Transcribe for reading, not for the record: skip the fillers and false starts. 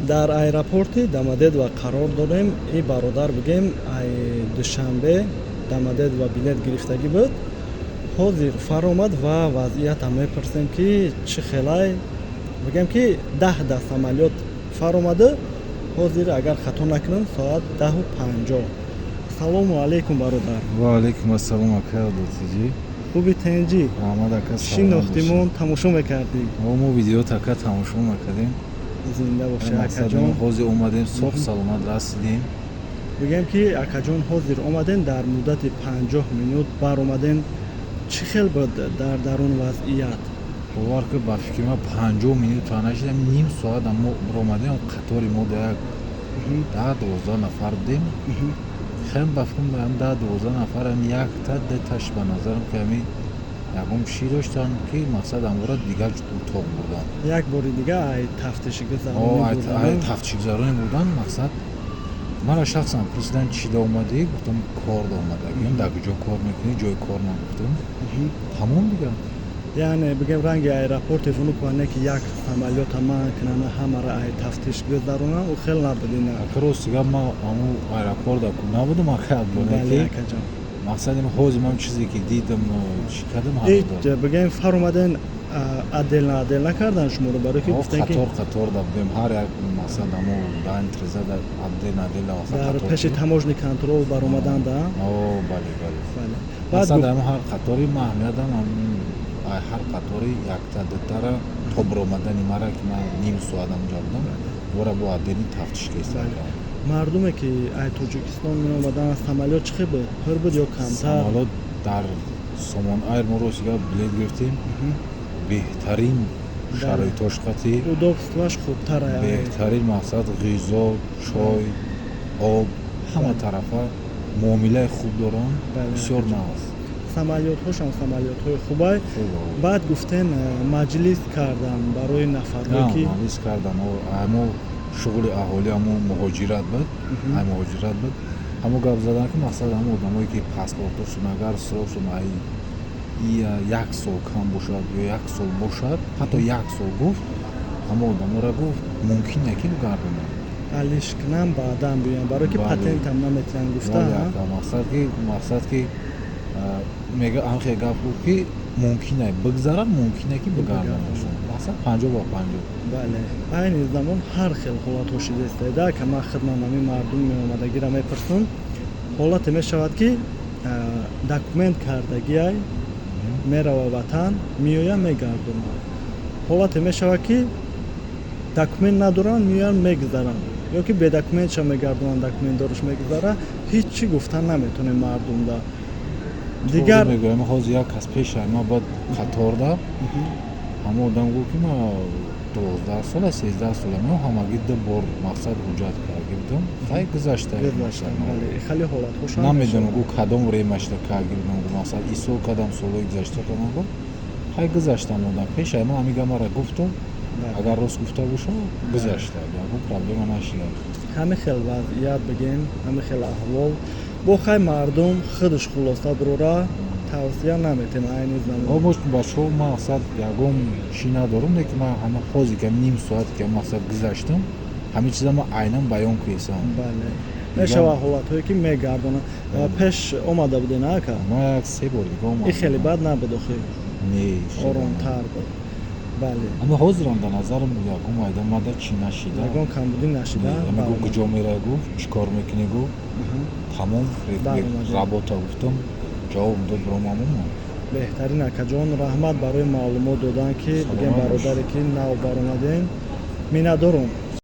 Дар аэропорти Домодедово қарор дорем. И бародар, бигем, ай Душанбе Домодедово билет гирифтагӣ буд, ҳозир фаромад ва вазъиятам мепурсем, ки чӣ хелай. Бигем, ки 10 да самолёт фаромада, ҳозир, агар хато накунам, соат 10:50. Салому алайкум, бародар. Ва алайкум ассалом, ака Абдултиҷӣ. Хуби, тенҷӣ? Раҳмат, ака. Шинохтимон, тамошо мекардӣ? Мо видео ака тамошо мекардем. Зинда бошӣ, акаҷон. Ҳозир омадем, соғ саломат расидем. Бигем, ки акаҷон, ҳозир омадем, дар муддати 50 минут баромадем. Чӣ хел буд дар дарун вазъият? Бовар ки, ба фикри ман, 50 минут та нашидам, ним соат мо баромадем. Қатори мо да як 10-12 нафар будем. Хеле, ба фикрам, 10-12 нафар якта деташ, ба назарам, ки ҳамин ягон чӣ доштанд, ки мақсад амора дигар утоқ бурдан. Як бори дига ай тафтишгузаронӣ. Тафтишгузаронӣ бурдан. Мақсад, мара шахсан пурсидан: «Чӣ да омадӣ?» Гуфтам: «Кор да омадагим». «Дар куҷо кор мекунӣ?» «Ҷои кор нагуфтам». Тамом дига. Яъне, бигем, ранги аэропорти Внуково не, ки як самолёта манъ кунанд, ҳамаро ай тафтиш гузаронанд, ӯ хел набуд ина? Ака, рости гап, ман ҳамун аэропорт набудам, ака. Акаҷон. Мақсади ҳозир ман чизе ки дидам, чӣ кардам. Бигем, фаромаден, отдельно отдельно кардан шуморо, барои ки гуфтем ки Қатор қатор да будем, ҳар як, мақсад, ҳамо дан треза да отдельно отдельно. Дар пеши таможенный контроль баромадан да? О, бале, бале. Мақсад, ҳамо ҳар қатори ман аҳамиятам, ҳар қатори якта дутара то баромадани мара, ки ман ним соат ҳамонҷа будам, бора бо отдельный тафтиш кестам. Мардуме ки ай Тоҷикистон меомаданд, самолёт чӣ хел буд, пур буд ё камтар? Самолёт дар Сомон Айр мо, рости гап, билет гирифтем, беҳтарин шароитош қатӣ. Удобство ш хубтар. Беҳтарин, мақсад, ғизо, чой, об, ҳама тарафа муомилаи хуб доранд, бисёр нағз. Самолётҳошам самолётҳои хубай. Баъд гуфтен, маҷлис кардан барои нафарҳое ки Маҷлис кардан, ҳамо шуғли аҳолӣ, ҳамо муҳоҷират буд, ай муҳоҷират буд, ҳамо гап задан, ки мақсад, ҳамо одамое ки паспортошон агар срок шон ай як сол кам бошад ё як сол бошад, ҳатто як сол гуфт, ҳамо одаморо гуфт, мумкин не ки бигардонанд. Алиш кунам, баъдан биёям, барое ки патентам наметиҳанд, гуфта. Мақсад ки мега, ҳамхел гап гуфт, ки мумкине бигзарад, мумкине ки бигардонашон, мақсад, 50 ба 50. Бале, айни замон ҳар хел ҳолатҳо шидаистода, ка ман хидмат ҳамин мардум меомадагиро мепурсам. Ҳолате мешавад, ки документ кардагиай, мерава ватан, меояд, мегардонад. Ҳолате мешавад, ки документ надоранд, меоянд, мегузаранд, ё ки бедокументша мегардонанд, документдораш мегузарад. Ҳеҷ чӣ гуфтан наметонем мардумда. Дигар мегӯям, ҳозир як кас пеша ма баъд қаторда, ҳама одам гуфт, ки ма 12 сола, 13 сола, мо ҳамагӣ ду бор, мақсад, ҳуҷҷат карда будам, хай, гузашта. Хеле ҳолатҳо. Намедонам, гу, кадом время шда карда будам, гу, мақсад, ин сол кадам, солҳои гузашта кадам, гу, хай, гузаштам. Одам пеша ма ҳамин гапара гуфтум, агар рост гуфта бошам, гузашта, ягон проблема нашида. Ҳамин хел вазъият, бигем, ҳамин хел аҳвол. Бо хай, мардум худаш хулоса бирора, тавсия наметем айни замон. Бачаҳо, мақсад, ягон чӣ надорум, лекин ман ҳама ҳозир ки ним соат ки, мақсад, гузаштам, ҳамин чиза ман айнан баён кунесам. Бале, мешавад ҳолатҳое, ки мегардонанд. Пеш омада буден, ака? Ман як се бор дига омадам. И хеле бад набуд охи? Не. Оромтар буд, бале. Ама ҳозирам дар назарам ягон майдон мада чӣ нашида. Ягон камбудӣ нашида. Гу, куҷо мерай, гуфт, чӣ кор мекунӣ, гуфт, тамом, работа гуфтам, ҷавоб дод, биромамома. Беҳтарин, акаҷон, раҳмат барои маълумот додан, ки бигем, бародаре ки нав баромадем, миннатдорум.